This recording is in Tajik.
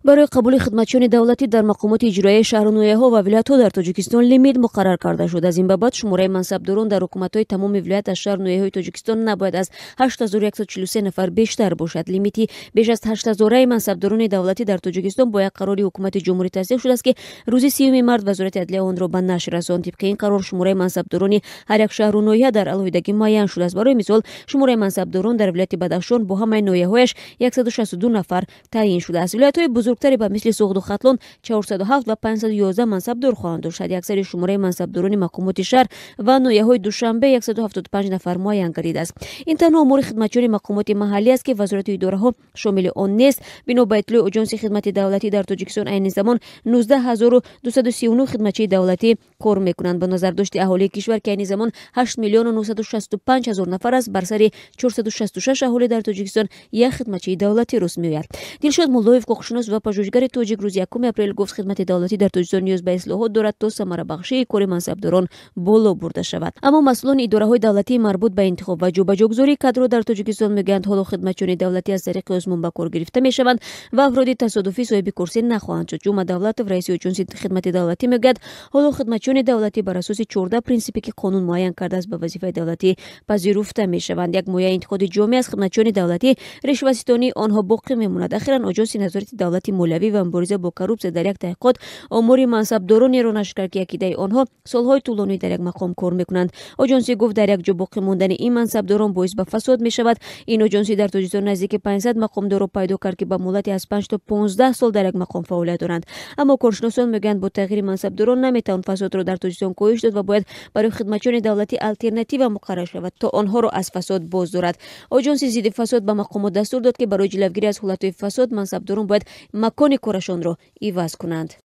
Барои қабули хидматчиёни давлатӣ дар мақомоти иҷроияи шаҳру ноҳияҳо ва вилоятҳо дар Тоҷикистон лимит муқаррар карда шуд. Аз ин ба баъд шумораи мансабдорон дар ҳукуматҳои тамоми вилоят аз шаҳру ноҳияҳои Тоҷикистон набояд аз 8143 нафар бештар бошад. Лимити беш аз 8000-аи мансабдорони давлатӣ дар Тоҷикистон бо як қарори ҳукумати ҷумҳурӣ тасдиқ шудааст, ки рӯзи 30 март Вазорати адлия онро ба нашр расонд. Тибқи ин қарор шумораи мансабдорони ҳар як шаҳру ноҳия дар алоҳидагӣ муайян шудааст. Барои мисол, шумораи мансабдорон дар вилояти Бадахшон бо ҳамаи ноҳияҳояш 162 нафар таъйин шудааст. Вилоятҳои бузургтаре ба мисли Суғду Хатлон 407 ва 511 мансабдор хоҳанд дошт. Ҳадди аксари шумораи мансабдорони мақомоти шаҳр ва ноҳияҳои Душанбе 175 нафар муайян гардидааст. Ин танҳо омори хидматчиёни мақомоти маҳаллӣ аст, ки вазорату идораҳо шомили он нест. Бино ба иттилои Оҷонси хидмати давлатӣ, дар Тоҷикистон айни замон 19 239 хидматчии давлатӣ кор мекунанд. Бо назардошти аҳолии кишвар, ки айни замон 8 миллиону 965 ҳазор нафар аст, бар сари 466 аҳолӣ дар Тоҷикистон як хидматчии давлатӣ рост меояд. Дилшод Муллоев, ҳуқуқшинос ва пажӯҳишгари тоҷик, рӯзи 1 апрел гуфт, хидмати давлатӣ дар Тоҷикистон ниёз ба ислоҳот дорад, то самарабахшии кори мансабдорон боло бурда шавад. Аммо масъулони идораҳои давлатии марбут ба интихоб ва ҷобаҷогузории кадрҳо дар Тоҷикистон мегӯянд, ҳоло хидматчиёни давлатӣ аз тариқи озмун ба кор гирифта мешаванд ва афроди тасодуфӣ соҳиби курсӣ нахоҳанд шуд. Ҷума Давлатов, раиси Оҷонси хидмати давлатӣ, мегӯяд, ҳоло хидматчиёни давлатӣ бар асоси 14 принсипе, ки қонун муайян кардааст, ба вазифаи давлатӣ пазируфта мешаванд. Як мояи интиқоди ҷомеа аз хидматчиёни давлатӣ ришваситонии онҳо боқӣ мемонад. Ахиран Оҷонси назорати давлати молиявӣ ва мубориза бо коррупсия дар як таҳқиқот омори мансабдоронеро нашр кард, ки ақидаи онҳо солҳои тӯлонӣ дар як мақом кор мекунанд. Оҷонсӣ гуфт, дар як ҷо боқӣ мондани ин мансабдорон боис ба фасод мешавад. Ин оҷонсӣ дар Тоҷикистон наздики 500 мақомдорро пайдо кард, ки ба муҳлати аз 5 то 15 сол дар як мақом фаъолият доранд. Аммо коршиносон мегӯянд, бо тағйири мансабдорон наметавон фасодро дар Тоҷикистон коҳиш дод ва бояд барои хидматчиёни давлатӣ алтернатива муқаррар шавад, то онҳоро аз фасод боз дорад. Оҷонси зидди фасод ба мақомот дастур дод, ки барои ҷилавгирӣ аз ҳолатҳои фасод мансабдорон бояд макони корашонро иваз кунанд.